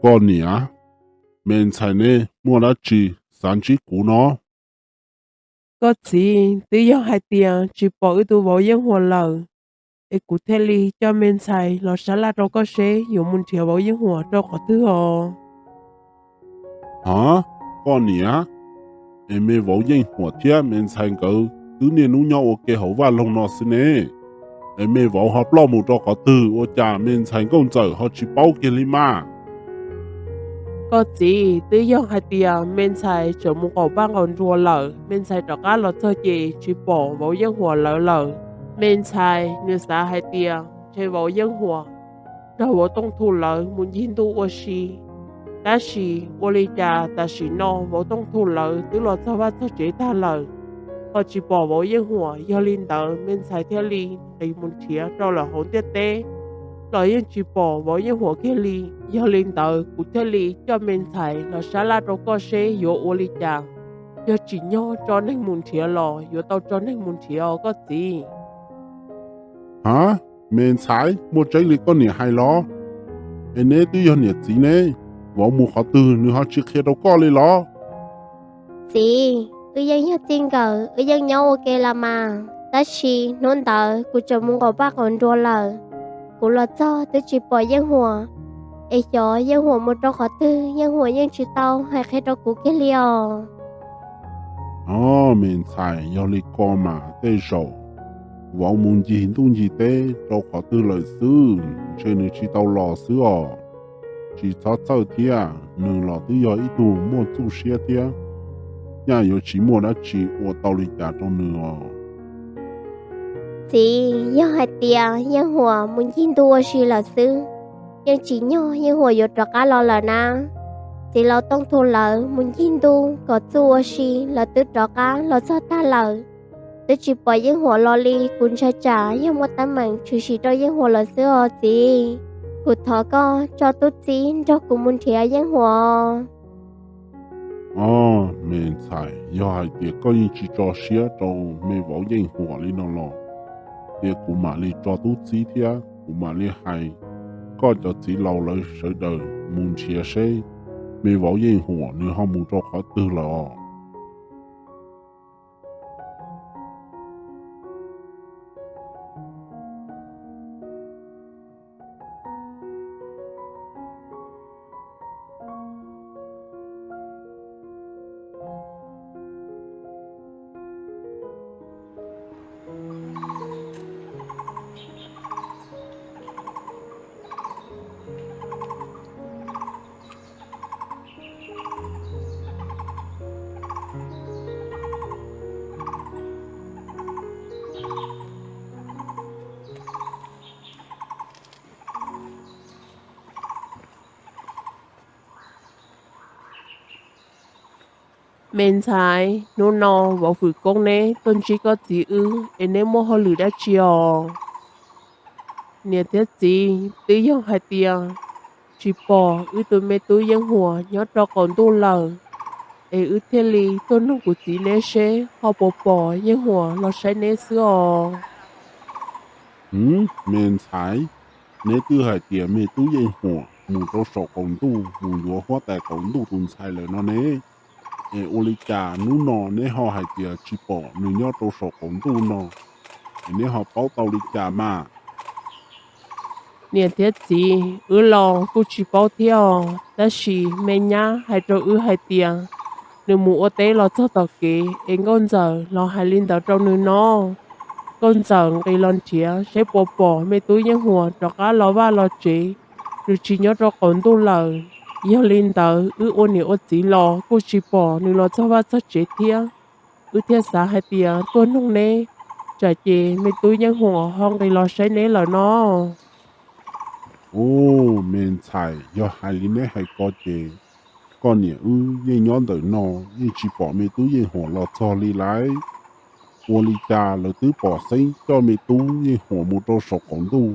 Koj niam, me ntxhais neb muaj dab tsi xav ntsib kuv no? Koj txiv, twb yog hais tias tsis pom wb tus vauv Yeej Huam lawm, es kuv thiaj li coj me ntxhais los sab laj rau koj seb yuav mus nrhiav vauv Yeej Huam rau qhov twg os. Ha, koj niam, es me vauv Yeej Huam thiab me ntxhais nkawd twb niaj hnub nyob ua ke hauv vaj loog no xwb ne, es me vauv ho ploj mus rau qhov twg ua cas me ntxhais nkauj ntxawm ho tsis paub kiag li mas? Koj txiv, twb yog hais tias me ntxhais tseem mus qaum paj qaum nruas lawm, me ntxhais rov qab los txog ces tsis pom vauv Yeej Huam lawv lawm. Me ntxhais nws xav hais tias ntshe vauv Yeej Huam nrog vauv Tooj Thu lawv mus ncig ntuj ua si, tab sis ua li cas tam sim no vauv Tooj Thu lawv twb los txog vaj txog tsev tag lawm, ho tsis pom vauv Yeej Huam. Yog li ntawd me ntxhais thiaj li nqis mus nrhiav rau lawm hauv ntiaj teb los yeej tsis pom vauv Yeej Huam kiag li. Yog li ntawd kuv thiaj li coj me ntxhais los sab laj rau koj seb yuav ua li cas, yog tsim nyog tso neeg mus nrhiav los yuav tau tso neeg mus nrhiav os koj txiv. Ha, me ntxhais, muaj tseeb li koj niam hais los? Es neb twb yog niam txiv ne, vauv mus qhov twg nws ho tsis qhia rau koj li los? Txiv, wb yeej yog txij nkawm, wb yeej nyob ua ke los mas, tab sis hnub ntawd kuv tseem mus qaum paj qaum nruas lawm, kuv los txog twb tsis pom Yeej Huam, es xyov Yeej Huam mus rau qhov twg Yeej Huam yeej tsis tau hais qhia rau kuv kiag li os. Os, me ntxhais, yog li ko mas tej zaum vauv mus ncig ntuj ncig teb rau qhov twg lawm xwb, ntshe nws tsis tau los xwb os. Tsis txhob txhawj thiab, nws los twb yog ib tug muaj txuj siab thiab, nyaj yuav tsis muaj dab tsi ua tau li cas rau nws os. Txiv, yog hais tias Yeej Huam mus ncig ntuj ua si lawm xwb, yeej tsim nyog Yeej Huam yuav rov qab los lawm na. Txiv laus Tooj Thu lawv mus ncig ntuj kom txuj ua si, lawv twb rov qab los txog tag lawm, twb tsis pom Yeej Huam los li. Kuv ntshai tsam yog muaj teeb meem tshwm sim rau Yeej Huam lawm xwb os txiv. Kuv thov koj tso tub txib nrog kuv mus nrhiav Yeej Huam. Os, me ntxhais, yog hais tias koj yeej tsis tso siab rau me vauv Yeej Huam li no los, ces kuv mam li tso tub txib thiab kuv mam li hais koj cov txiv laus lawv sawv daws mus nrhiav seb me vauv Yeej Huam nws ho mus rau qhov twg lawm os. Me ntxhais, hnub no vauv Fwm Koob neb tuaj ntsib koj txiv wb es neb muaj hauj lwm dab tsi os? Niam thiab txiv, twb yog hais tias tsis pom wb tus me tub Yeej Huam nyob rau qaum ntuj lawm, es wb thiaj li tuaj nug kuv txiv neb seb ho puas pom Yeej Huam los saib neb xwb os. Hwv, me ntxhais, neb twb hais tias me tub Yeej Huam mus rau saum qaum ntuj mus yuav huab tais qaum ntuj tus ntxhais lawm no ne, es ua li cas hnub no neb ho hais tias tsis pom nws nyob rau saum qaum ntuj no, es neb ho paub tau li cas mas? Niam thiab txiv, wb los kuj tsis paub thiab os, tab sis me nyab hais rau wb hais tias nws mus ua teb los txog tom kev es nkauj ntxawm los hais li ntawd rau nws no. Nkauj ntxawm nqis los nrhiav seb puas pom me tub Yeej Huam rov qab los vaj los tsev, nws tsis nyob rau qaum ntuj lawm. Yog li ntawd wb ua niam ua txiv los kuj tsis pom nws los txog vaj txog tsev thiab. Wb thiaj xav hais tias tuaj nug neb, tsam ces me tub Yeej Huam ho nqis los saib neb lawm no. Ub, me ntxhais, yog hais li neb hais ko ces koj niam wb yeej nyob ntawm no, yeej tsis pom me tub Yeej Huam los txog li lauj. Ua li cas lawv twb pom xeeb coj me tub Yeej Huam mus rau saum qaum ntuj,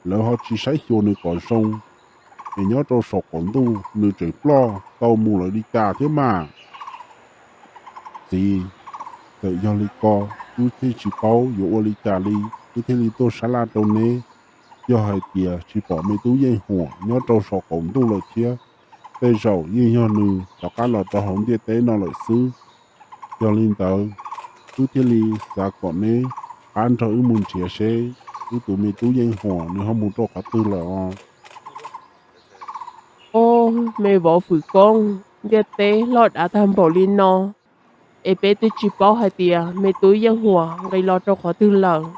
lawv ho tsis saib xyuas nws kom zoo, es nyob rau saum qaum ntuj nws tseem ploj tau mus lawm li cas thiab mas? Txiv, txawm yog li ko, wb thiaj tsis paub yuav ua li cas li, wb thiaj li tuaj sab laj rau neb. Yog hais tias tsis pom me tub Yeej Huam nyob rau saum qaum ntuj lawm thiab, tej zaum yeej yog nws rov qab los rau hauv ntiaj teb no lawm xwb. Yog li ntawd, wb thiaj li xav kom neb pab nrog wb mus nrhiav seb wb tus me tub Yeej Huam nws ho mus rau qhov twg lawm os. Ob, me vauv Fwm Koob, ntiaj teb loj dav tag npaum li no, es peb twb tsis paub hais tias me tub Yeej Huam nqis los rau qhov twg lawm,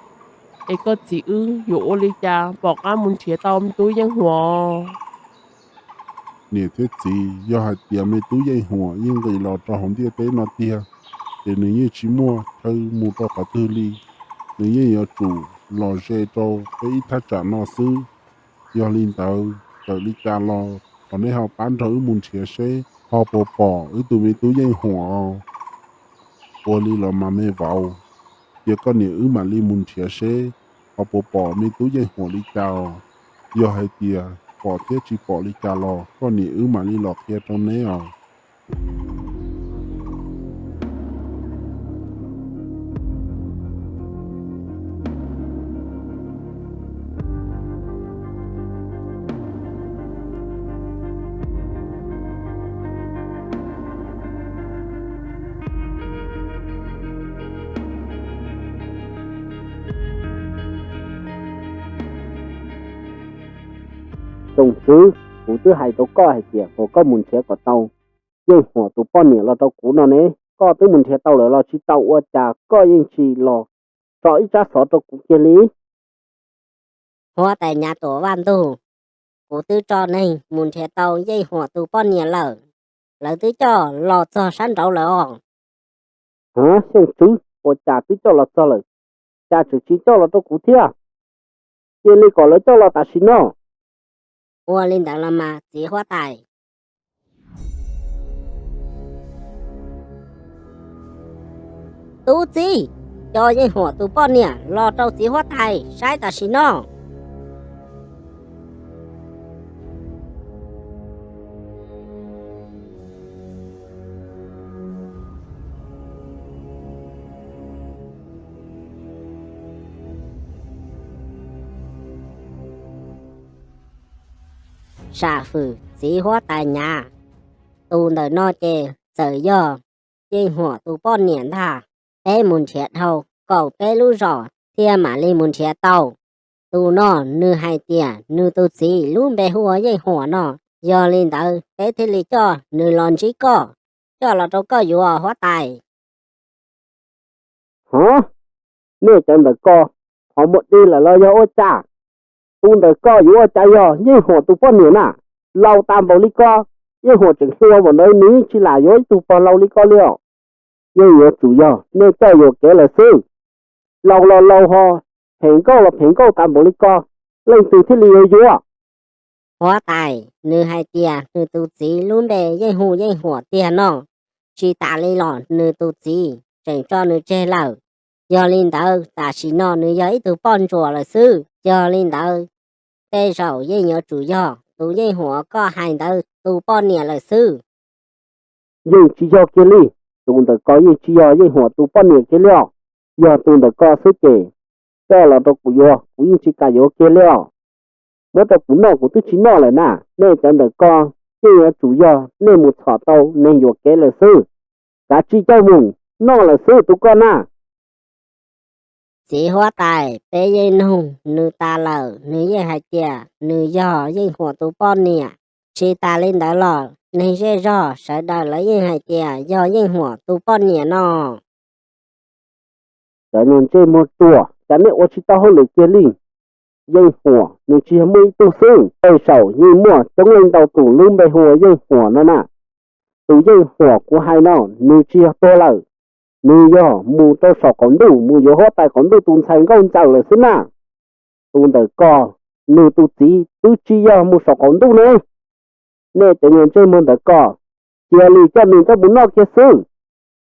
es koj txiv wb yuav ua li cas pom qab mus nrhiav tau me tub Yeej Huam? Niam thiab txiv, yog hais tias me tub Yeej Huam yeej nqis los rau hauv ntiaj teb no tiag, ces nws yeej tsis muaj chaw mus rau qhov twg li. Nws yeej yuav tsum los ze rau peb ib thaj tsam no xwb. Yog li ntawd, txawm li cas los thov neb ho pab nrog wb mus nrhiav seb ho puas pom wb tus me tub Yeej Huam. Ua li los mas me vauv, cia koj niam wb mam li mus nrhiav seb ho puas pom me tub Yeej Huam li cas os. Yog hais tias pom thiab tsis pom li cas los koj niam wb mam li los qhia rau neb os. Tsoom fwv, kuv twb hais rau koj hais tias kom koj mus nrhiav kom tau Yeej Huam tus poj niam los rau kuv no ne, koj twb mus nrhiav tau lawm los tsis tau ua cas koj yeej tsis los tso ib tsab xov rau kuv kiag li? Huab tais Nyav Tuam Vaj Ntug, kuv twb tso neeg mus nrhiav tau Yeej Huam tus poj niam lawm, lawv twb coj los txog sab nraud lawm os. Hov, Xyooj Tswv, ua cas twb coj los txog lawm, cas tseem tsis coj los rau kuv thiab? Cia li kom lawv coj los tam sim no. Ua li ntawd los mas txiv huab tais. Tub txib, coj Yeej Huam tus poj niam los rau txiv huab tais saib tam sim no. Sam fwm txiv huab tais Nyav, tus ntawm no ces txawm yog Yeej Huam tus poj niam ntag. Peb mus nrhiav dhau kaum peb lub zos thiaj mam li mus nrhiav tau. Tus no nws hais tias nws tus txiv lub npe hu ua Yeej Huam no, yog li ntawd peb thiaj li coj nws los ntsib koj, coj los rau koj yuav huab tais. Hov, nej cov ntawm ko, qhov muag dig lawm los yog ua cas? Tus ntawm ko yuav ua cas yog Yeej Huam tus poj niam na? Laus tas npaum li ko, Yeej Huam tseem hluas npaum ntawd nws yeej tsis lam yuav ib tug pog laus li ko li os. Yeej yuav tsum yog nej coj yuam kev lawm xwb. Laus los laus ho, phem nkauj los phem nkauj tas npaum li ko, leej twg thiaj li yuav yuav? Huab tais, nws hais tias nws tus txiv lub npe yeej hu Yeej Huam tiag no, tsis tas li los nws tus txiv tseem tso nws tseg lawm. Yog li ntawd tam sim no nws yog ib tug poj ntsuam lawm xwb. Yog li ntawd tej zaum yeej yuav tsum yog tus Yeej Huam koj hais ntawd tus poj niam lawm xwb. Yeej tsis yog kiag li, tus ntawm ko yeej tsis yog Yeej Huam tus poj niam kiag li os. Yog tus ntawm ko xwb ces coj los rau kuv yuav, kuv yeej tsis kam yuav kiag li os. Muab rau kuv noj kuv twb tsis noj lawm na. Nej cov ntawm ko yeej yuav tsum yog nej mus txhom tau neeg yuam kev lawm xwb. Kav tsij coj mus, noj lawm xwb tus ko na. Txiv huab tais, peb yeej nug nws tas lawm, nws yeej hais tias nws yog Yeej Huam tus poj niam. Tsis tas li ntawd los neeg zej zog sawv daws lawv yeej hais tias yog Yeej Huam tus poj niam no. Cov nyuag ntsej muag ruam, cas nej ua tsis tau hauj lwm kiag li. Yeej Huam nws tsis yog muaj ib tug xwb, tej zaum yeej muaj coob leej ntau tus lub npe hu ua Yeej Huam no na. Tus Yeej Huam kuv hais no, nws tsis yog tuag lawm, nws yog mus rau saum qaum ntuj mus yuav huab tais qaum ntuj tus ntxhais nkauj ntxawm lawm xwb na. Tus ntawm ko, nws tus txiv twb tsis yog mus saum qaum ntuj ne. Nej cov nyuag ntsej muag ntawm ko, cia li coj nws coj mus noj kiag xwb,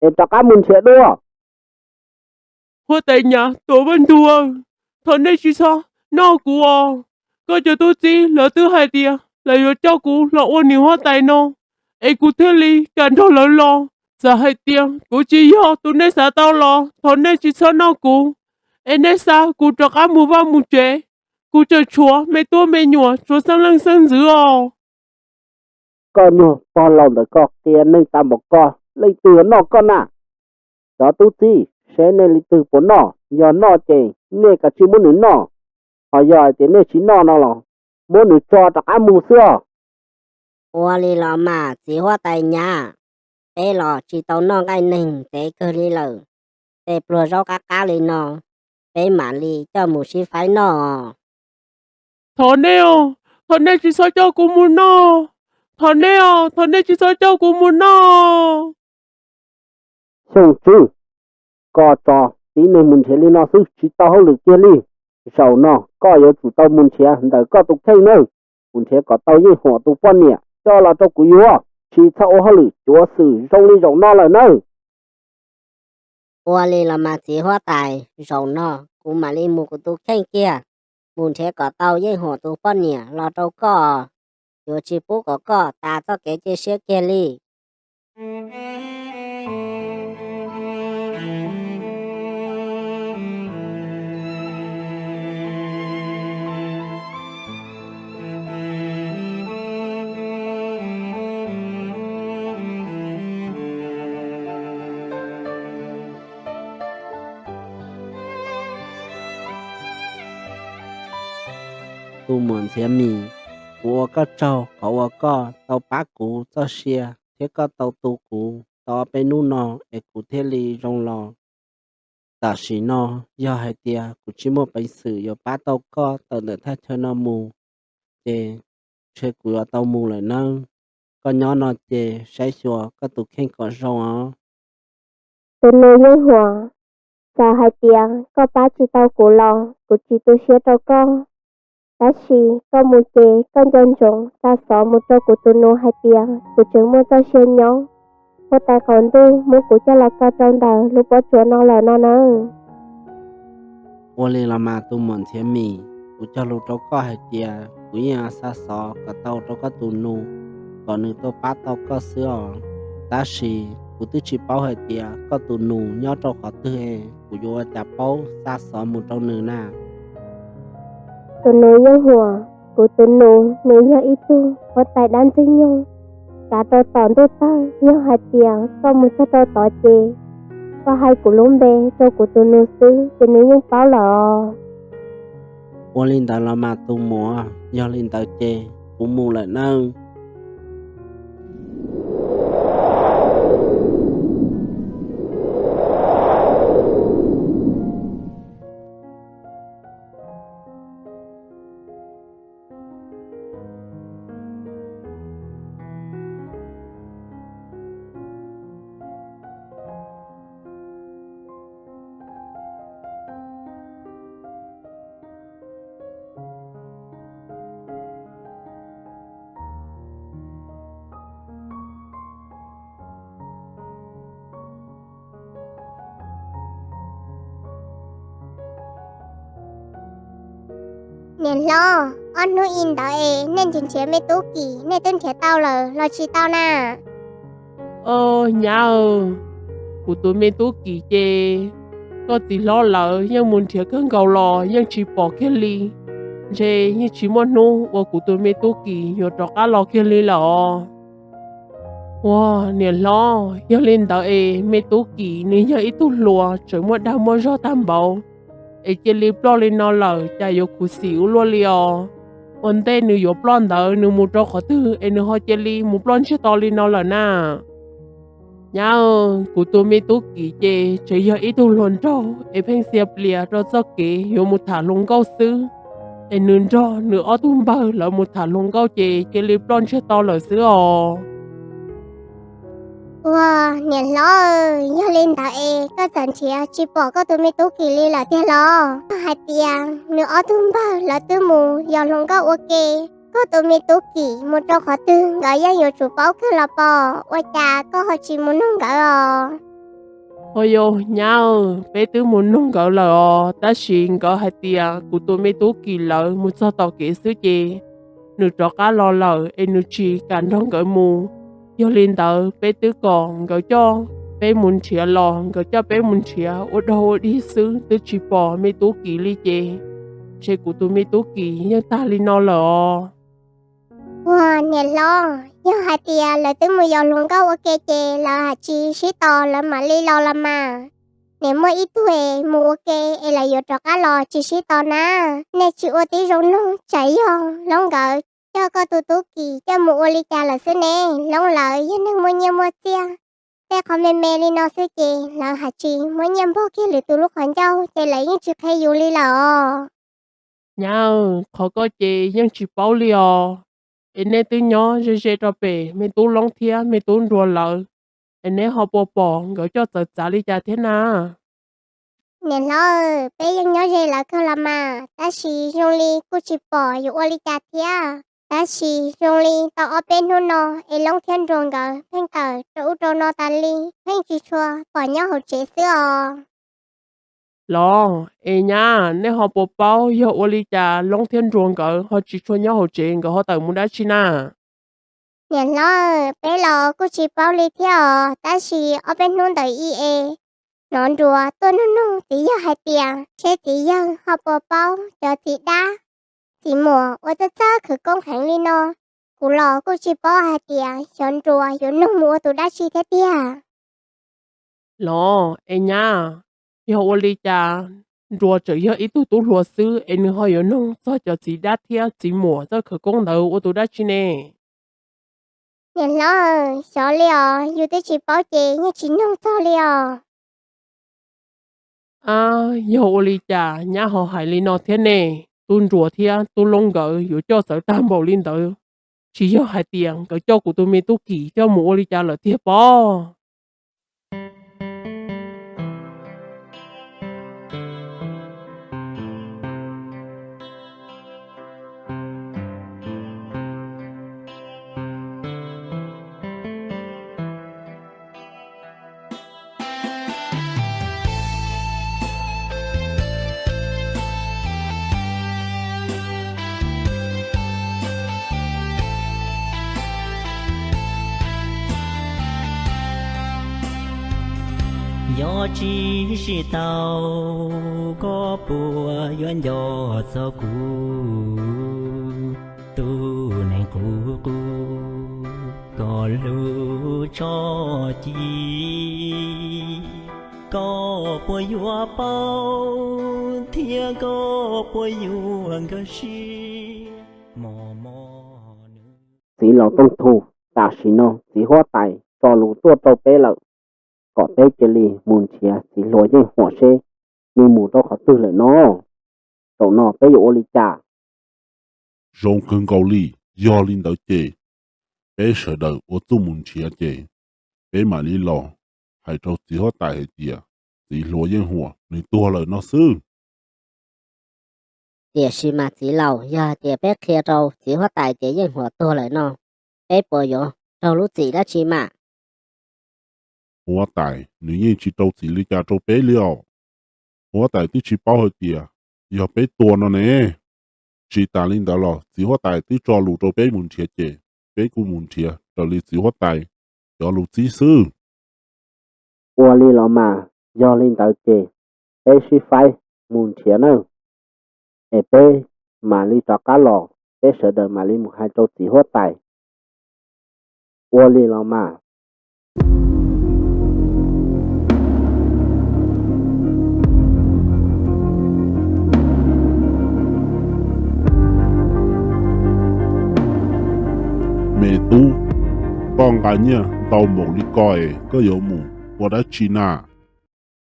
es rov qab mus nrhiav dua. Huab tais Nyav Tuam Vaj Ntug, thov nej tsis txhob noj kuv os. Koj cov tub txib lawv twb hais tias lawv yuav coj kuv los ua niam huab tais no, es kuv thiaj li kam nrog lawv los. Txawm hais tias kuv tsis yog tus nej xav tau los thov nej tsis txhob noj kuv, es nej xa kuv rov qab mus vaj mus tsev. Kuv tseem tshuav me tub me nyuam, tshuav xeeb leej xeeb ntxwv os. Koj nyuag pog laus ntawm koj qia neeg tas npaum koj, leej twg yuav noj koj na? Cov tub txib, seb nej leej twg puas noj, yog noj ces nej kav tsij muab nws noj, ho yog hais tias nej tsis noj no los muab nws tso rov qab mus xwb os. Ua li los mas txiv huab tais nyab, peb los tsis tau noj nqaij neeg ntev kawg li lawm, tej pluag zaub qab qab li no, peb mam li coj mus sib faib noj. Thov nej os, thov nej tsis txhob coj kuv mus noj. Thov nej os, thov nej tsis txhob coj kuv mus noj. Xyooj Tswb, koj tso tib neeg mus nrhiav li no xwb tsis tau hauj lwm kiag li. Zaum no koj yuav tsum tau mus nrhiav ntawm koj tus kheej nawb, mus nrhiav kom tau Yeej Huam tus poj niam coj los rau kuv yuav, tsis txhob ua hauj lwm cuav xwm zoo li zaum no lawm nawb. Ua li los mas txiv huab tais, zaum no kuv mam li mus kuv tus kheej kiag, mus nrhiav kom tau Yeej Huam tus poj niam los rau koj, yuav tsis pub kom koj tas txoj kev cia siab kiag li. Tus muam Ntxhiav Mis, kuv ua koj tsaug qhov uas koj tau pab kuv txoj sia thiab koj tau tu kuv tau ob peb hnub no es kuv thiaj li zoo los. Tam sim no yog hais tias kuv tsis muaj peev xwm yuav pab tau koj tawm ntawm thaj chaw no mus, ces ntshe kuv yuav tau mus lawm nawb. Koj nyob no ces saib xyuas koj tus kheej kom zoo os. Tus nus Yeej Huam, txawm hais tias koj pab tsis tau kuv los kuv tsis tu siab rau koj, tab sis koj mus ces koj nco ntsoov xa xov mus rau kuv tus nus hais tias kuv tseem muaj txoj sia nyob, huab tais qaum ntuj muab kuv coj los kaw rau ntawm lub pob tsuas no lawm no nawb. Ua li los mas tus muam Ntxhiav Mis, kuv cog lus rau koj hais tias kuv yeej xa xov kom tau rau koj tus nus, kom nws tuaj pab tau koj xwb os. Tab sis kuv twb tsis paub hais tias koj tus nus nyob rau qhov twg es kuv yuav ua cas paub xa xov mus rau nws na. Tus nus Yeej Huam, kuv tus nus nws yog ib tug huab tais dab ntxwg nyoog, kav rau tom ntuj tawg. Yog hais tias koj mus txog rau tod ces koj hais kuv lub npe rau kuv tus nus xwb ces nws yeej paub lawm os. Ua li ntawd los mas tus muam, yog li ntawd ces kuv mus lawm nawb. Niam hlob, ob hnub i ntawd es nej nrhiav nrhiav me tub Kim, nej twb nrhiav tau lawm los tsis tau na? Nyab, kuv tus me tub Kim ces koj txiv hlob lawv yeej mus nrhiav kawg nkaus los yeej tsis pom kiag li. Ntshe yeej tsis muaj hnub uas kuv tus me tub Kim yuav rov qab los kiag li lawm os. Ua, niam hlob, yog li ntawd es me tub Kim nws yog ib tug hluas tseem muaj dag muaj zog tag npaum, es cia li ploj li no lawm cas yuav khuv xim ua luaj li os. Ua ntej nws yuav ploj ntawd nws mus rau qhov twg es nws ho cia li mus ploj ntsiag to li no lawm na? Nyab, kuv tus me tub Kim ces tseem yog ib tug hluas nraug es pheej txia plias rau txoj kev yuav mus tham hluas nkauj xwb, es nws nrog nws ob tug npawg lawv mus tham hluas nkauj ces cia li ploj ntsiag to lawm xwb os. Ua, niam hlob, yog li ntawd es koj txawm nrhiav tsis pom koj tus me tub Kim li lawm tiag los? Koj hais tias nws ob tug npawg lawv twb mus yos hluas nkauj ua ke, koj tus me tub Kim mus rau qhov twg nkawd yeej yuav tsum paub kawg los pom, ua cas koj ho tsis mus nug nkawd os? Ho yog nyab, peb twb mus nug nkawd lawm os, tab sis nkawd hais tias kuv tus me tub Kim lawv mus txog tom kev xwb ces nws rov qab los lawm es nws tsis kam nrog nkawd mus. Yog li ntawd peb twb kom nkawd coj peb mus nrhiav los nkawd coj peb mus nrhiav ua dog ua dig xwb twb tsis pom me tub Kim li ces, ntshe kuv tus me tub Kim yeej tag li no lawm os. Ua niam hlob, yog hais tias lawv twb mus yos hluas nkauj ua ke ces lawv hais tsis sib tos lawv mam li los los mas. Niam muaj ib tug es mus ua ke es lawv yuav rov qab los tsis sib tos na. Nej tsis ua tib zoo nug tsam yog Loob nkawd coj koj tus tub Kim coj mus ua li cas lawm xwb ne. Loob lawv yog neeg muaj nyiaj muaj txiaj, tej qhov me me li no xwb ces lawv hais tsis muab nyiaj npog kiag lwm tus lub qhov ncauj ces lawv yeej tsis qhia yus li lawm os. Nyab, qhov koj ces yeej tsis paub li os. Es nej twb nyob ze ze rau pem me tub Loob thiab me tub Nruas lawv, es neb ho puas pom nkawd coj txawv txav li cas thiab na? Niam hlob, peb yeej nyob ze lawv kawg los mas, tab sis zoo li kuj tsis pom yuav ua li cas thiab. Tab sis zoo li tau ob peb hnub no es Loob thiab Nruas nkawd pheej tawm rau ub rau no tas li, pheej tsis tshua pom nyob hauv tsev xwb os. Los es nyab, nej ho puas paub yog ua li cas Loob thiab Nruas nkawd ho tsis tshua nyob hauv tsev, nkawd ho tawm mus dab tsi na? Niam hlob, peb los kuj tsis paub li thiab os, tab sis ob peb hnub ntawd ib es hnov Nruas tuaj nug nug txiv yawg hais tias seb txiv yawg ho puas paub cov txiv dab txiv muam ua txawj txawj khawv koob heev li no. Kuv los kuj tsis paub hais tias xyov Nruas yuav nug mus ua tus dab tsi thiab tiag. Los es nyab, yog ua li cas Nruas tseem yog ib tug tub hluas xwb es nws ho yuav nug txog cov txiv dab thiab txiv muam txawj khawv koob ntawd ua tus dab tsi ne? Niam hlob, xyov li os, yus twb tsis paub ces yeej tsis nug txog li os. Ab, yog ua li cas nyab ho hais li no thiab ne? Tub Nruas thiab tub Loob nkawd yuav coj txawv tag npaum li ntawd, tsis yog hais tias nkawd coj kuv tus me tub Kim coj mus ua li cas lawm tiag pob? Yog tsis sib tau, koj puas yuav nco txog kuv, tus neeg qub qub koj hlub tso ci? Koj puas yuav paub thiab koj puas yuav nkag siab mos mos nws? Txiv laus Tooj Thu, tam sim no txiv huab tais tso lus tuaj rau peb lawm, kom peb cia li mus nrhiav txiv hluas Yeej Huam seb nws mus rau qhov twg lawm no. Zaum no peb yuav ua li cas? Zoo kawg nkaus li. Yog li ntawd ces peb sawv daws ua txuj mus nrhiav ces peb mam li los hais rau txiv huab tais hais tias txiv hluas Yeej Huam nws tuag lawm no xwb. Tiam sis mas txiv laus, yog hais tias peb qhia rau txiv huab tais tias Yeej Huam tuag lawm no, peb puas yuav raug lub txim dab tsi mas? Huab tais, nws yeej tsis rau txim li cas rau peb li os. Huab tais twb tsis paub hais tias yog peb tua no ne. Tsis tas li ntawd los txiv huab tais twb tso lus rau peb mus nrhiav ces peb kuj mus nrhiav raws li txiv huab tais cov lus txib xwb. Ua li los mas, yog li ntawd ces peb sib faib mus nrhiav nawb, es peb mam li rov qab los peb sawv daws mam li mus hais rau txiv huab tais. Ua li los mas. Me tub, koj nqa nyiaj ntau npaum li ko es koj yuav mus ua dab tsi na?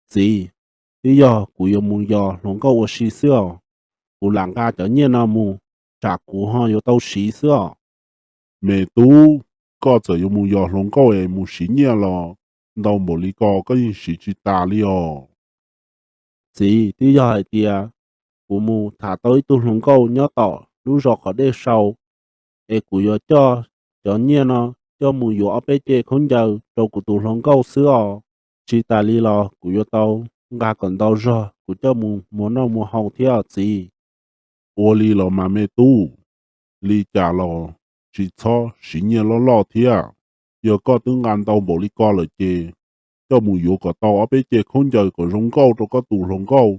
Txiv, twb yog kuv yuav mus yos hluas nkauj ua si xwb os. Kuv lam nqa cov nyiaj no mus, tsam kuv ho yuav tau siv xwb os. Me tub, koj txawm yuav mus yos hluas nkauj es mus siv nyiaj los ntau npaum li ko koj yeej siv tsis tas li os. Txiv, twb yog hais tias kuv mus tham tau ib tug hluas nkauj nyob tom lub zos qhov dej sau, es kuv yuav coj cov nyiaj no coj mus yuav ob peb ce khaub ncaws rau kuv tus hluas nkauj xwb os. Tsis tas li los kuv yuav tau nqa kom ntau zog kuv coj mus muas noj muas haus thiab txiv. Ua li los mas me tub, li cas los tsis txhob siv nyiaj loj loj thiab. Yog koj twb nqa ntau npaum li ko lawm ces coj mus yuav kom tau ob peb ce khaub ncaws kom zoo nkauj rau koj tus hluas nkauj,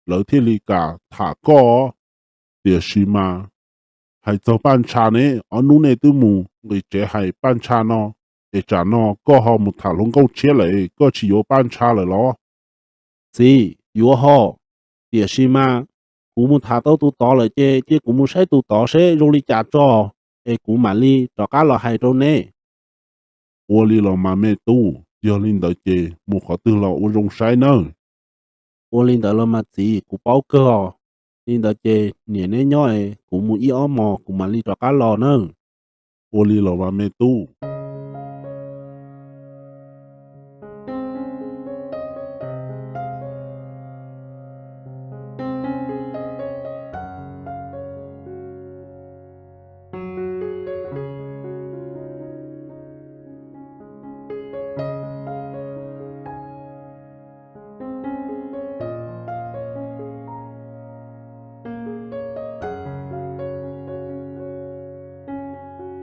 lawv thiaj li kam tham koj. Tiam sis mas hais txog Paj Ntsha ne, ob hnub nej twb mus nqis tsev hais Paj Ntsha no, es tsam no koj ho mus tham hluas nkauj tshiab lawm, koj tsis yuav Paj Ntsha lawm los? Txiv, yuav ho, tiam sis mas kuv mus tham tau tus tod lawm ces cia kuv mus saib tus tod seb zoo li cas tso, es kuv mam li rov qab los hais rau neb. Ua li los mas me tub, yog li ntawd ces mus qhov twg los ua zoo saib nawb. Ua li ntawd los mas txiv, kuv paub kawg os. Li ntawd ces niam neb nyob es kuv mus ib ob hmos kuv mam li rov qab los nawb. Ua li los mas me tub.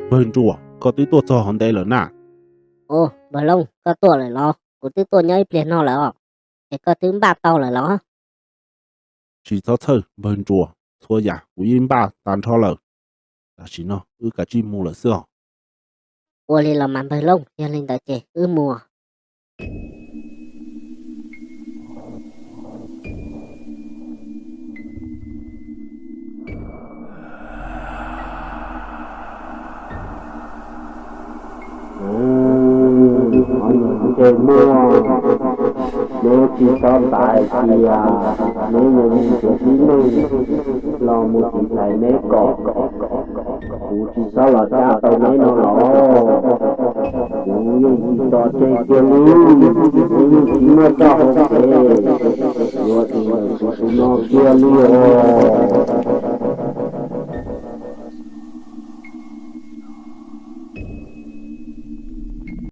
Npawg Ntsuas, koj twb tuaj txog hov ntev lawm na. Ua, Npawg Looj, koj tuaj lawm los? Kuv twb tuaj nyob ib pliag no lawm os, es koj twb npaj tau lawm los? Tsis txhob txhawj Npawg Ntsuas, txhua yam kuv yeej npaj tas nrho lawm. Tam sim no wb kav tsij mus lawm xwb os. Ua li los mas Npawg Looj, yog li ntawd ces wb mus. Qhov no ces muaj, neb tsis txhob xav tias neb yuav mus txiv tib neeg los mus tiv thaiv neb kom kuv tsis txhob los cab tau neb no los? Kuv yeej tsis tso tseg kiag li, neb yeej tsis muaj txoj hauv kev yuav dim ntawm kuv tus no kiag li os.